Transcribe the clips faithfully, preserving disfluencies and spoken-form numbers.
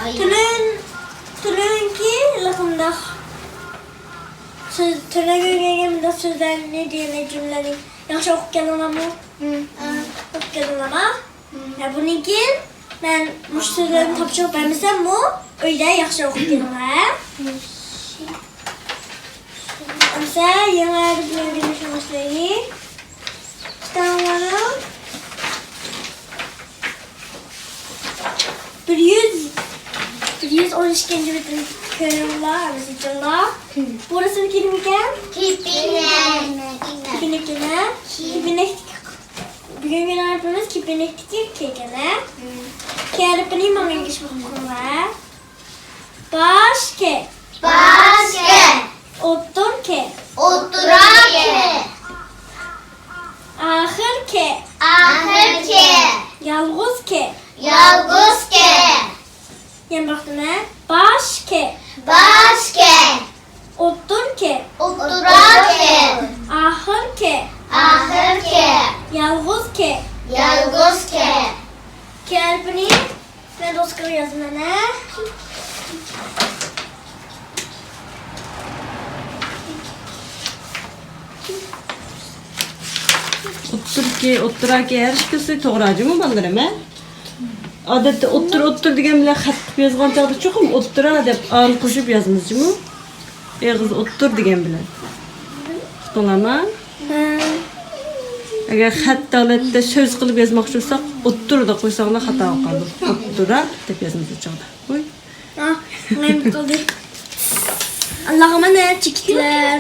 تۈنۈن، تۈنۈنكى لىقىمداق سۆز، تۈنۈن ئۆگەنگەن مۇنداق سۆزلەرنى دېگەندەك جۈملىلەرنى ياخشى ئوقۇپ كەلدىڭلارمۇ؟ ھە. ئوقۇپ كەلدىڭلارمۇ؟ ھە، بۇندىن كېيىن مەن مۇشۇ سۆزلەرنى تاپشۇرۇپ بەرمىسەممۇ، ئۆيدە ياخشى ئوقۇپ كېلىڭلار، ھە؟ ئەمسە يېڭى ھەرپنى ئۆگىنىشنى باشلايلى. كىتابىڭلارنىڭ بىر يۈز، بىر يۈز ئون ئىككىنچى بېتىنى كۆرۈڭلار، ھەممىسى ئېچىڭلار. بۇ رەسىم كىمنىڭكەن؟ كېپىنەك. كېپىنەك. كېپىنەك. بۈگۈنكى ھەرپىمىز كېپىنەكتىكى ك ئىكەن، ھە؟ ك ھەرپىنى ماڭا ئۆگىنىش بولۇپ قالدى. باش ك. باش ك. ئوتتۇر ك. ئوتتۇرا ك. ئاخىر ك. ئاخىر ك. يالغۇز ك. يالغۇز ك. يەنە بىر قېتىم، ھە؟ باش ك. باش ك. ئوتتۇر ك. ئوتتۇرا ك. ئاخىر ك. ئاخىر ك. يالغۇز ك. يالغۇز ك. ك ھەرپىنى مەن دوسكىغا يازىمەن، ھە؟ ئوتتۇرا ك، ئوتتۇرا ك ھەر ئىككىلىسى توغرا جۇمۇ بالىلىرىم، ھە؟ ئادەتتە ئوتتۇرا، ئوتتۇرا دېگەن بىلەن خەت قىلىپ يازغان چاغدا چوقۇم ئوتتۇرا دەپ ئانى قوشۇپ يازىمىز جۇمۇ. ئېغىز ئوتتۇر دېگەن بىلەن. تۇتۇڭلارما؟ ھە. ئەگەر خەت ھالەتتە سۆز قىلىپ يازماقچى بولساق، ئوتتۇرىدا قويساڭلار خاتا بولۇپ قالىدۇ. ئوتتۇرا دەپ يازىمىز ئۇ چاغدا. ۋوي. ئاھ، مېنىڭ قالدى. ئاللاغا ئامانەت، چېكىتلەر.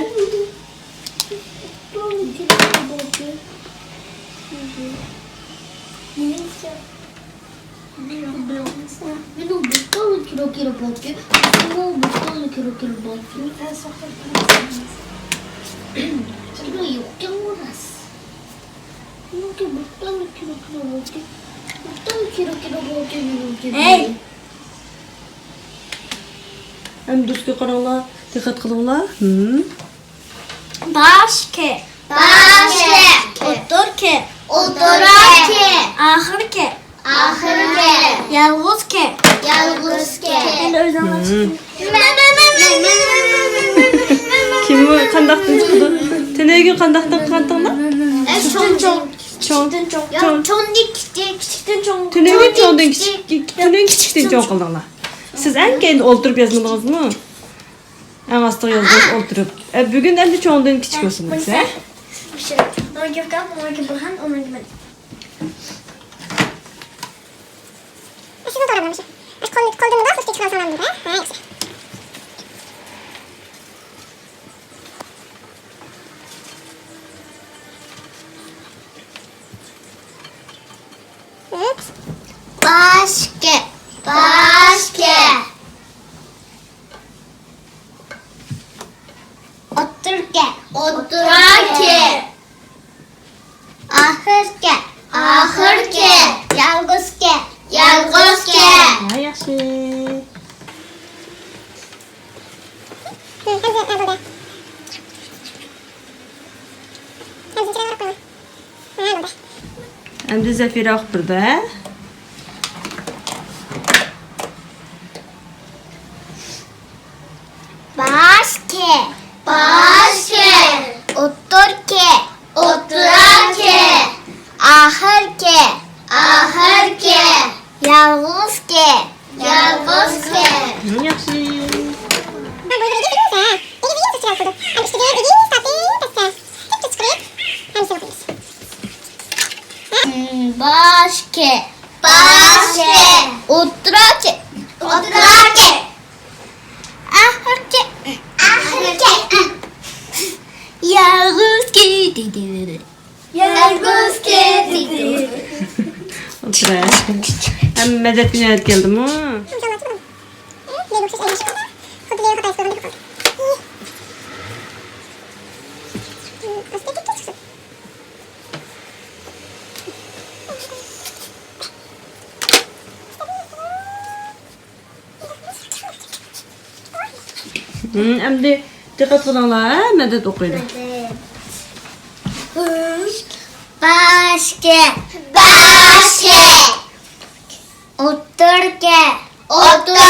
مېنىڭ بىر تال كىرو كىرو بولدى. مېنىڭ بىر تال كىرو كىرو بولدى. كىرو يوق ئىكەن راست. مېنىڭكى بىر تال كىرو كىرو بولدى. بىر تال كىرو كىرو بولدى مېنىڭكى. ھەي! ئەمدى دوسكىغا قاراڭلار، دىققەت قىلىڭلار. ھىم. باش ك. باش ك. ئوتتۇر ك. ئوتتۇرا ك. ئاخىر ك. ئاخىر ك. يالغۇز ك. يالغۇز ك. ئەمدى ئۆزۈڭلار چىقىڭ. كىم بۇ؟ قانداقتىن چىقىدۇ؟ تۈنۈگۈن قانداقتىن قىلغانتىڭلار؟ چوڭ، چوڭ. چوڭ. چوڭ. چوڭدىن كىچىك، كىچىكتىن چوڭ. تۈنۈگۈن چوڭدىن كىچىك، تۈنۈگۈن كىچىكتىن چوڭ قىلدىڭلار. سىز ئەڭ كەينىدە ئولتۇرۇپ يازمىدىڭىزمۇ؟ ئەڭ ئاستىغا يازدىڭىز ئولتۇرۇپ. ئە، بۈگۈن ئەمدى چوڭدىن كىچىك بولسۇن دېسە. ئۇنىڭكى ئۇكام، ئۇنىڭكى بۇرھان، ئۇنىڭكى مەن. شۇنى توغرا بىلەن شۇ. قول، قولدىن بۇنداق تۇتۇپ كېتىپ قالساڭلار بولىدۇ، ھە؟ ھە، ياخشى. باش ك. باش ك. ئوتتۇرا ك. ئوتتۇرا ك. ئاخىر ك. ئاخىر ك. يالغۇز ك. يالغۇز ك. ھە، ياخشى. ئەمدى زەفىرە ئوقۇپ بېرىدۇ، ھە؟ باش ك. باش ك. ئوتتۇر ك. ئوتتۇرا ك. ئاخىر ك. ئاخىر ك. يالغۇز ك. يالغۇز ك. ياخشى. باش ك. باش ك. ئوتتۇرا ك. ئوتتۇرا ك. ئاخىر ك. ئاخىر ك. يالغۇز ك. يالغۇز ك. ئولتۇرايلى. ھەممە مەدەتكە نۆۋەت كەلدىمۇ؟ ھىم، ئەمدى دىققەت قىلىڭلار، ھە، مەدەت ئوقۇيدۇ. باش ك. باش ك. ئوتتۇرا ك. ئوتتۇرا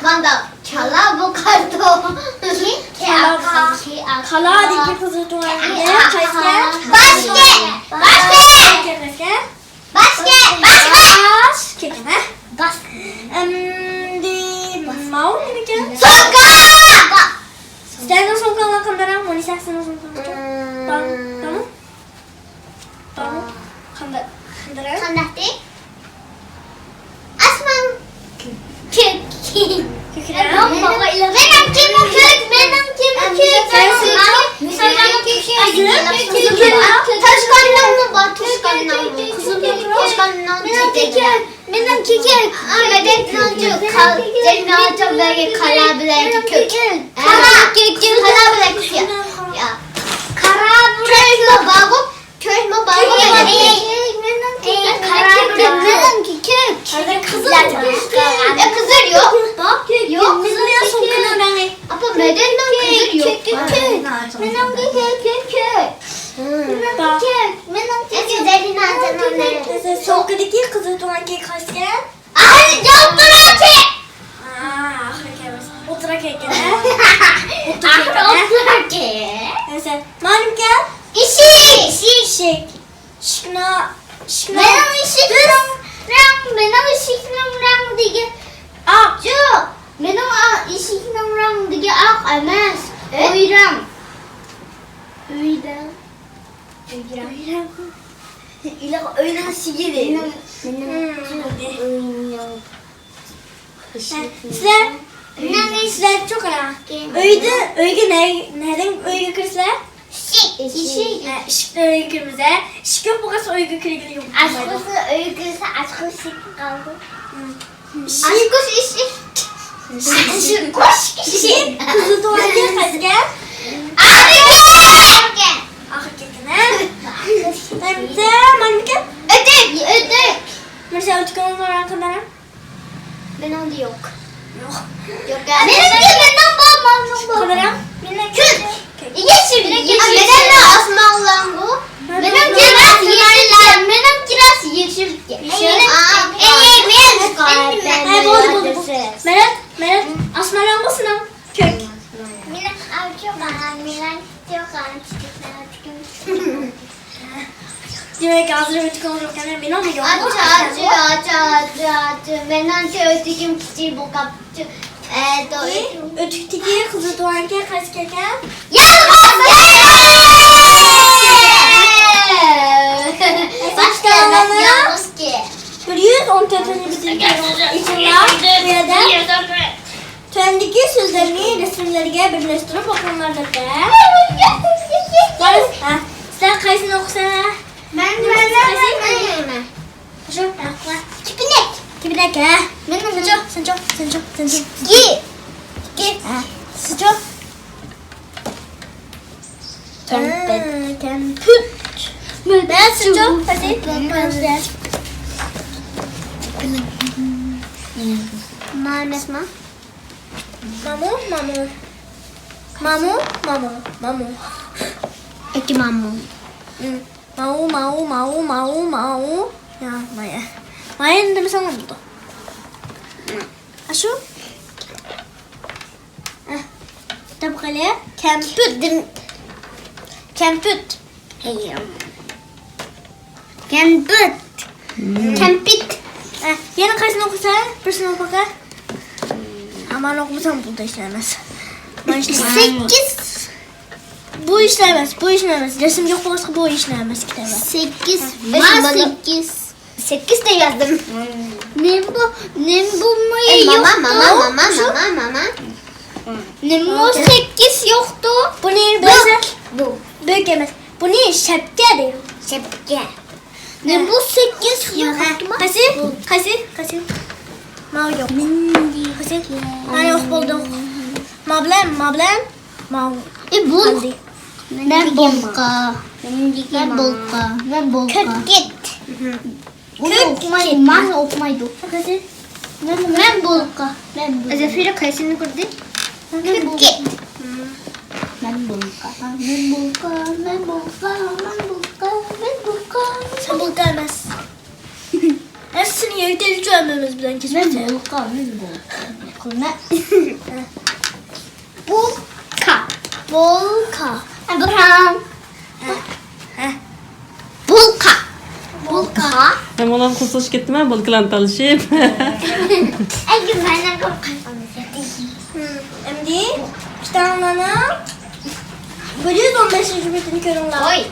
كالا بۇ كارتون. كالا. كالا دېگەن قىزىل تۇڭگان. قايسى؟ باشكە. باشكە. باشكە. باشكە. باش. كېكىن، ھە؟ باش. ئەمدى ماۋۇ نېمىكەن؟ سومكا. سەننىڭ سومكاڭ قانداق رەڭ؟ مۇنىسە، سېنىڭ سومكاڭ قانداق؟ بار، بارمۇ؟ بارمۇ؟ قانداق، قانداق رەڭ؟ قانداقتى؟ ئاسمان. كۆك. كۆك رەڭ. مېنىڭكىمۇ كۆك، مېنىڭكىمۇ كۆك. توشقاننىڭمۇ بار، توشقاننىڭمۇ. توشقاننىڭ تېتىگە. مېنىڭكى كۆك. مەدەتنىڭچۇ، مەدەتنىڭچۇ بەگى قارا بىلەن كۆك. قارا، كۆك، كۆك. قارا بىلەن كۆك. يا. قارا بىلەن كۆكمۇ بارغۇ، كۆكمۇ بارغۇ. مېنىڭكى كۆك. قارا بىلەن كۆك. مېنىڭكى كۆك. قىزىل. قىزىل يوق. يوق، قىزىل يوق. سومكىنىڭ رەڭگى. ئاپا، مەدەتنىڭ قىزىل يوق. كۆك، كۆك. مېنىڭكى كۆك، كۆك، كۆك. مېنىڭكى كۆك. مېنىڭكى كۆك. سومكىدىكى قىزىل تۇڭگان كۆك قايسىكەن؟ ئاخىرى ئولتۇراكى. ئاخىرى كەلمەس. ئولتۇراكى ئىكەن، ھە؟ ئاخىرى ئولتۇراكى. مانا نېمىكەن؟ ئىشىك. ئىشىك. ئىشىكنى، ئىشىكنى. مېنىڭ ئىشىكنىڭ رەڭ، مېنىڭ ئىشىكنىڭ رەڭ دېگەن. ئاق. يوق، مېنىڭ ئا-، ئىشىكنىڭ رەڭ دېگەن ئاق ئەمەس. ئۆي رەڭ. ئۆي رەڭ. ئۆي رەڭ. ئۆي رەڭ. ئۆينىڭ ئىشىكى دەيدۇ. مېنىڭ، مېنىڭ ئۆينىڭ. سىلەر، سىلەرچۇ قاراڭ. ئۆيدە، ئۆيگە نە-، نەدىن ئۆيگە كىرىسىلەر؟ ئىشىك. ئىشىك. ھە، ئىشىكتىن ئۆيگە كىرىمىز، ھە. ئىشىك يوق بولغاچقا ئۆيگە كىرگىلى يوق. ئاچقۇچى ئۆيگە كىرسە، ئاچقۇچى قالدى. ئىشىك. ئاچقۇچ ئىشىك. ئىشىك. قوش ئىشىك. قىزىل تۇڭگان قەيسىكەن؟ ئاخىرقى. ئاخىرقى ئىكەن، ھە؟ ئەمدى مانا بۇكەن. ئۆتۈك. ئۆتۈك. مانا سەن ئۆتۈكۈڭنىڭ رەڭگى قانداق؟ مېنىڭدە يوق. يوق. يوق. مېنىڭكى، مېنىڭ بار، مېنىڭ بار. قانداق رەڭ؟ مېنىڭ كۆك. كۆك. يېشىل، يېشىل. مېنىڭ ئاسمانلاڭغۇ. مېنىڭ كىراس يېشىل، مېنىڭ كىراس يېشىل. يېشىل. ئا، ئا، ئەي، مېنىڭ. ھە، بولدى، بولدى، بولدى. مەرەت، مەرەت، ئاسمانلاڭغۇ سېنىڭ. كۆك. مېنىڭ ئاچۇقان، مېنىڭ چوقان، چىقىپ. دېمەك، ھازىر ئۆتۈكۈڭ يوق ئىكەن، مېنىڭمۇ يوق. ئاچا، ئاچا، ئاچا، ئاچا، ئاچا. مېنىڭچە ئۆتۈكۈم كىچىك بولۇپ قاپتۇ. ئە، ئۆتۈكتىكى قىزىل تۇڭگانكى قايسى ئىكەن؟ يالغۇز! يالغۇزكى. بىر يۈز ئون تۆتىنچى بىتىملار بۇ يەردە. تۆۋەندىكى سۆزلەرنى رەسىملەرگە بىرلەشتۈرۈپ ئوقۇڭلار دەپتە. ھە، سىلەر قايسىنى ئوقۇسا؟ مەن، مەن، مەن، مەن، مەن. شۇ. كېپىنەك. كېپىنەك، ھە. مەن، مەن، مەن. سەنچۇ، سەنچۇ، سەنچۇ، سەنچۇ. ئىككى. ئىككى. ھە. سەنچۇ. كەمپۈت. ھە، كەمپۈت. مەن سەنچۇ. مەن، مەن. ما ئەمەسما؟ مامۇ، مامۇ. مامۇ، مامۇ، مامۇ. ئەكە مامۇ. مم. ماۋۇ، ماۋۇ، ماۋۇ، ماۋۇ، ماۋۇ. يا، مايا. مايا دېمىسەڭ بولىدۇ. ئاشۇ. ئە، دەپ قېلى. كەمپۈت. كەمپۈت. كەمپۈت. كەمپۈت. ئە، يەنە قايسىنى ئوقۇسا؟ بىرسىنى ئوقۇسا. ئامان ئوقۇمىسام بولدى، ئىشلەمەس. سەككىز. بۇ ئىشلەمەس، بۇ ئىشلەمەس. رەسىم يوق بولغاچقا بۇ ئىشلەمەس كىتابى. سەككىز. ما سەككىز. سەككىز دەپ يازدىم. نېمە بۇ؟ نېمە بۇ؟ ماما، ماما، ماما، ماما، ماما. نېمە بۇ؟ سەككىز يوقتۇ. بۇنى بىر. بۇ. سەككىز. نېمە بۇ سەككىز؟ قايسى؟ قايسى؟ قايسى؟ قايسى؟ ماۋۇ يوق. قايسى؟ مانا يوق بولدۇق. ما بىلەن، ما بىلەن، ماۋۇ. ئى، بۇ. قالدى. مەن بولقا. مەن بولقا. مەن بولقا. كۆككىت. بۇنى ئوقۇمايدۇ، مانى ئوقۇمايدۇ. مەن، مەن بولقا، مەن بولقا. زەفىرە قايسىنى كۆردى؟ كۆككىت. مەن بولقا، مەن بولقا، مەن بولقا، مەن بولقا، مەن بولقا. سەن بولقا ئەمەس. ھەممىسىنى يەرگە تېگىچۇ ھەممىمىز بىلەن كېسىپ. مەن بولقا، مەن بولقا. بولكا. بولكا. ئابراھام. ھە. بولكا. بولكا. مەن ئۇلارنى قوزغىشىپ كەتتىم، بولكىلارنى تالىشىپ. ئەمدى ئىككىڭلارنىڭ بىر يۈز ئون بەشىنچى بېتىنى كۆرۈڭلار. ۋوي.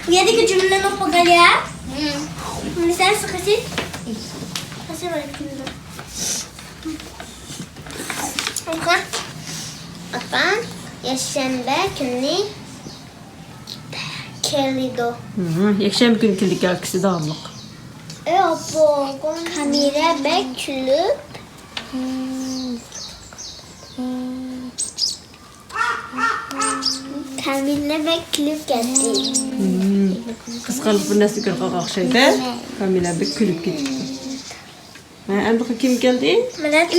بۇ يەردىكى جۈملىلەرنى ئوقۇپ باقايلى. مىسال سىقىسى. ئاپا، يەكشەنبە كۈنى كېلىدۇ. ھە، يەكشەنبە كۈنى كېلىدىكەن ئاكىسى داۋاملىق. ئەي ئاپا، كامىلە بەك كۈلۈپ. كامىلە بەك كۈلۈپ كەتتى. قىزىقارلىق بىر نەرسە كۆرۈپ قالغان ئوخشايدۇ. كامىلە بەك كۈلۈپ كېتىپتۇ. ھە، ئەمدى كىم كەلدى؟ مەدەت.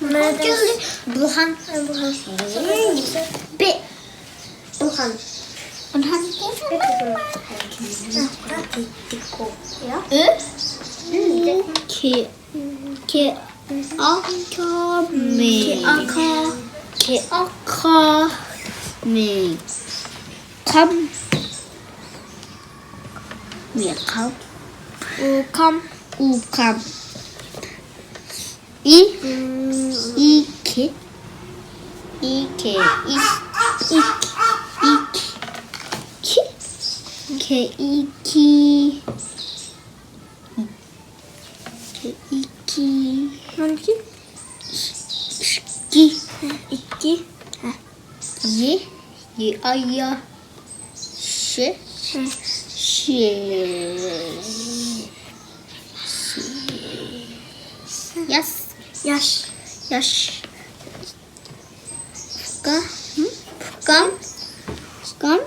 مەدەت كەلدى. بۇرھان. بۇرھان. بۇرھان. بۇرھان. ئۆ. كې. كې. ئاكا. مې. كې. ئاكا. كې. ئاكا. مې. قام. مې. قام. ئۇكام. ئۇكام. ئى، ئى، كى، ئى، كى، ئى، ئى، ئى، كى، كى، ئى، كى، كى، ئى، كى. مانا ئىككى. ئىككى. ھە، ئىككى. ھە. ي، ي، ئايا. ش، ش، ش، ياس. ياش. ياش. پۇكا، پۇكام، پۇكام.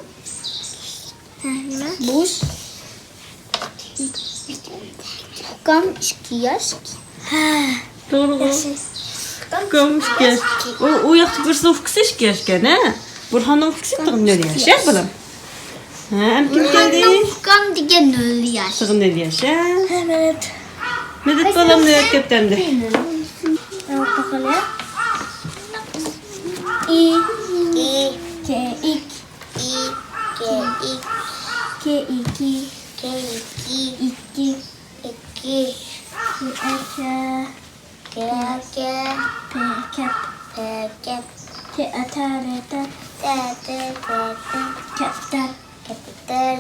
ھە، نېمە؟ بۇش. ئۇكام ئىككى ياش. ھە. توغرىغۇ. ياخشى. ئۇكام ئىككى ياش. ئۇ، ئۇ ياقتا بىرسىنىڭ ئۇكىسى ئىككى ياش ئىكەن، ھە؟ بۇرھاننىڭ ئۇكىسى تېخى نۆل ياش، ھە، بالام؟ ھە، ئەمدى كىم كەلدى؟ ئۇكام دېگەن نۆل ياش. تېخى نۆل ياش، ھە؟ ھە، مەدەت. مەدەت بالام، نۆۋەت كەپتەمدى. ئى. ئى. كېئىك. ئى، كېئىك. كېئىكى. كېئىكى. ئىككى. ئىككى. كېئەكە. كېئەكە. پېكەپ. پېكەپ. تېئەتەرېتەر. تېئەتەرېتەر. كەپتەر. كەپتەر.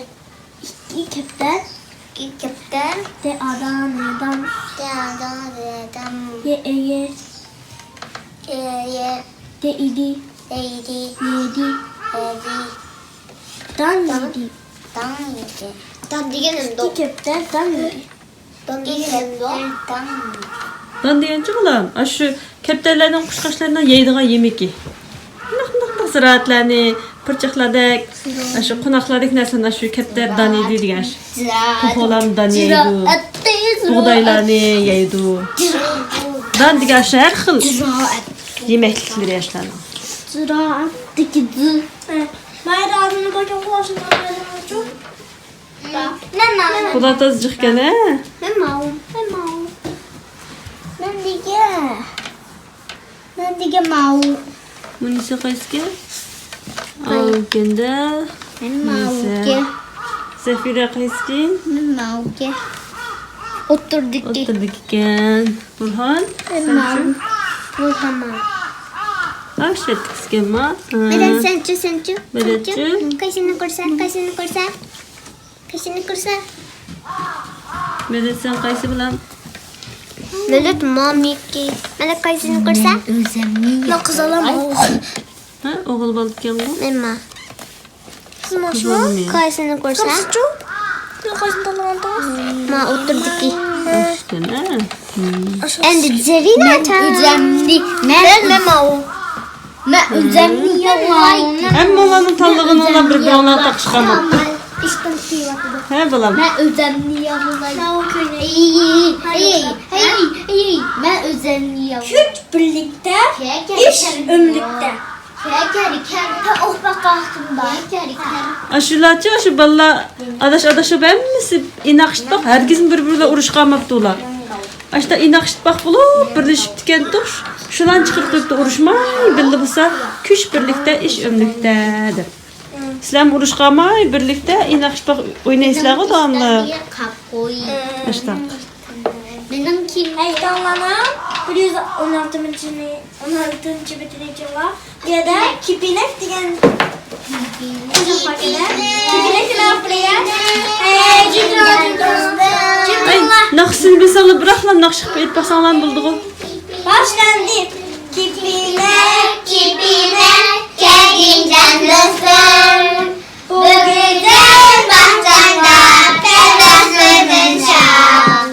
ئىككى كەپتەر. ئىككى كەپتەر. تېئادانېدان. تېئادانېدان. يېئېيې. يېئېيې. دېئىدى. دېئىدى. يېدى. يېدى. دان يېدى. دان يېدى. دان دېگەن نېمىدۇ؟ ئىككى كەپتەر دان يېدى. دان دېگەن نېمىدۇ؟ دان. دان دېگەنچۇ بالام، ئاشۇ كەپتەرلەرنىڭ، قۇشقاچلارنىڭ يەيدىغان يېمىكى. مۇنداق، مۇنداق، مۇنداق زىرائەتلەرنى، پۇرچاقلاردەك، ئاشۇ قوناقلاردەك نەرسىلەرنى ئاشۇ كەپتەر دان يەيدۇ دېگەن ئاشۇ. زىرائەت. توخۇلارنى دان يەيدۇ. زىرائەت. بۇغدايلارنى يەيدۇ. زىرائەت. دان دېگەن ئاشۇ ھەر خىل زىرائەت. يېمەكلىكلىرى ئاشۇلارنىڭ. زىرائەتتىكى زىر. مايدا ئادىمنى باكىڭ قوشۇن. مەن ماۋۇ. خۇدا تازا جىق ئىكەن، ھە؟ مەن ماۋۇ، مەن ماۋۇ. مەن دېگەن. مەن دېگەن ماۋۇ. مۇنىسى قايسىكەن؟ ئاۋۇكەندە. مەن ماۋۇكەن. زەفىرە قايسىكەن؟ مەن ماۋۇكەن. ئوتتۇرىدىكى. ئوتتۇرىدىكىكەن. بۇرھان؟ مەن ماۋۇ. بۇرھان ماۋۇ. ئاشۇ يەتتىكىسىكەن ما؟ مەدەت سەنچۇ، سەنچۇ، مەدەتچۇ. سەنچۇ. قايسىنى كۆرسە، قايسىنى كۆرسە؟ قېشىنى كۆرسە. مەدەت، سەن قايسى بالام؟ مەدەت مامىكى. مەدەت قايسىنى كۆرسە؟ مەن ئۆزۈمنى. مەن قىز بالام. ھە، ئوغۇل بالا ئىكەنغۇ؟ مەن ما. قىز بالىمۇ. قايسىنى كۆرسە؟ قىزچۇ. قايسىنى تاللىغانتىڭىز؟ ما ئوتتۇرىدىكى. ئۈچتىن، ھە؟ ئەمدى زېرىنا مەن ئۆزەمنى، مەن، مەن، مەن ماۋۇ. مەن ئۆزەمنى ياللايمەن. ھەممىڭلارنىڭ تاللىغىنىڭلار بىر-بىرىڭلارغا تاقىشىپ قالماپتۇ. ھە، بالام؟ مەن ئۆزەمنى ياللايمەن. ماۋۇ كۆينەك. ئەي، ئەي، ئەي، ئەي، مەن ئۆزەمنى ياللايمەن. كۈچ بىرلىكتە، ئىش ئۆملۈكتە. ئاشۇلارچە، ئاشۇ بالىلار ئاداش-ئاداش بولۇپ ھەممىسى ئىناق ئىتتىق، ھەرگىزمۇ بىر-بىرى بىلەن ئۇرۇشقان بولماپتۇ ئۇلار. ئاشتا ئىناق ئىتتىق بولۇپ بىرلىشىپتىكەنتۇق، شۇلارنى چىقىرىپ قويۇپتۇ، ئۇرۇشماي بىللە بولسا، كۈچ بىرلىكتە، ئىش ئۆملۈكتە دەپ. سىلەرمۇ ئۇرۇشقان بولماي بىرلىكتە ئىناق ئىتتىق ئوينايسىلەرغۇ دائىملىق. ئاشتا. مېنىڭ كىم؟ ھەي، تاڭلارنىڭ بىر يۈز ئون ئالتىنچى، ئون ئالتىنچى بېتىنى ئېچىڭلار. بۇ يەردە كېپىنەك دېگەن قوشاق بار ئىكەن. كېپىنەك دېگەن بىر يەر. ھەي، جىم تۇرۇڭلار، جىم تۇرۇڭلار. جىم تۇرۇڭلار. ناخشىسىنى بىلسەڭلار، بىراقلا ناخشا قىلىپ ئېيتىپ باقساڭلارمۇ بولىدىغۇ. باشلاندى. كېپىنەك، كېپىنەك، كەلگىن جان دوستۇم. بۇ گۈزەل باغچاڭدا پەرۋاز قىلغىن شام.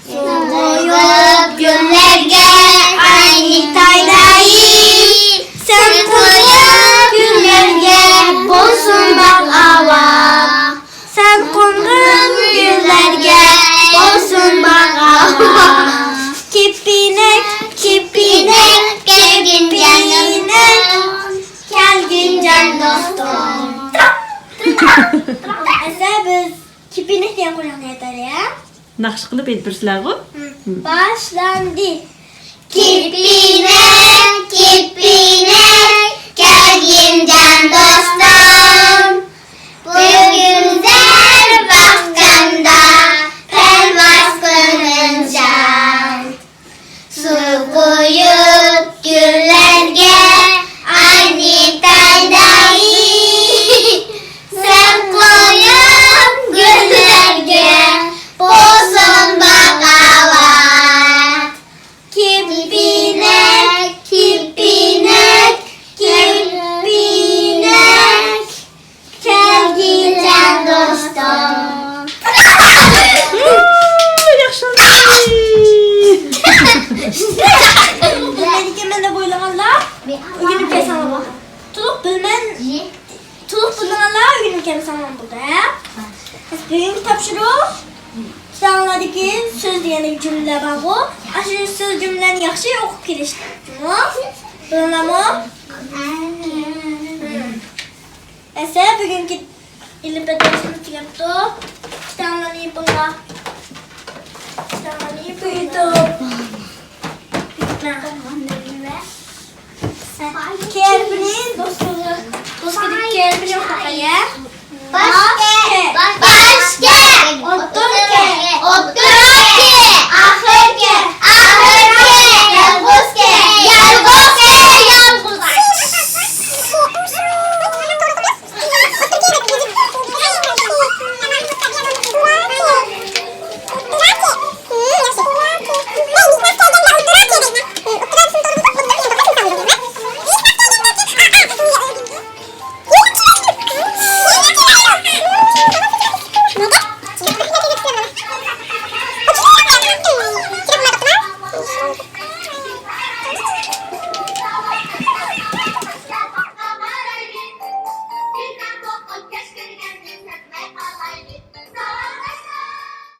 سۇ قۇيۇپ گۈللەرگە ئاينى تايلايلى. سەن قويۇپ گۈللەرگە بولسۇن باغ ئاۋات. سەن قونغان گۈللەرگە بولسۇن باغ ئاۋات. كېپىنەك، كېپىنەك، كېپىنەك، كەلگىن جان دوستۇم. ئەسلى بىز كېپىنەك دېگەن قوشاقنى ئېيتايلى، ھە؟ ناخشا قىلىپ ئېيتىپ بېرىسىلەرغۇ؟ باشلاندى. كېپىنەك، كېپىنەك، كەلگىن جان دوستۇم. بۈگۈن زەر باغچامدا پەرۋاز قىلغىن جان. سۇ قۇيۇپ گۈللەرگە ئاينى تايلايلى. سەن قويۇپ گۈللەرگە بولسۇن باغاۋات. كېپىنەك، كېپىنەك، كېپىنەك. كەلگىن جان دوستۇم. ياخشى. بىلمەيدىكەنمەن دەپ ئويلىغانلار ئۆگىنىپ كەلسەڭلار بولدى. تولۇق بىلمەن، تولۇق بىلمىگەنلەر ئۆگىنىپ كەلسەڭلار بولدى، ھە؟ بۈگۈنكى تاپشۇرۇق، كىتابىڭلاردىكى سۆز دېگەندەك جۈملىلەر بارغۇ، ئاشۇ سۆز جۈملىلەرنى ياخشى ئوقۇپ كېلىشتى. جۇمۇ؟ بىلىڭلارمۇ؟ ئەسلى بۈگۈنكى ئېلىپبە دەرسىمىز تۈگەپتۇ. كىتابلارنى يېپىڭلار. كىتابلارنى يېپىڭلار. كېيىن بۇنى دوسكىغا، دوسكىدىكى كېيىن بۇنى ئوقۇپ باقايلى. باش كە. باش كە. ئوتتۇرا كە. ئوتتۇرا كە.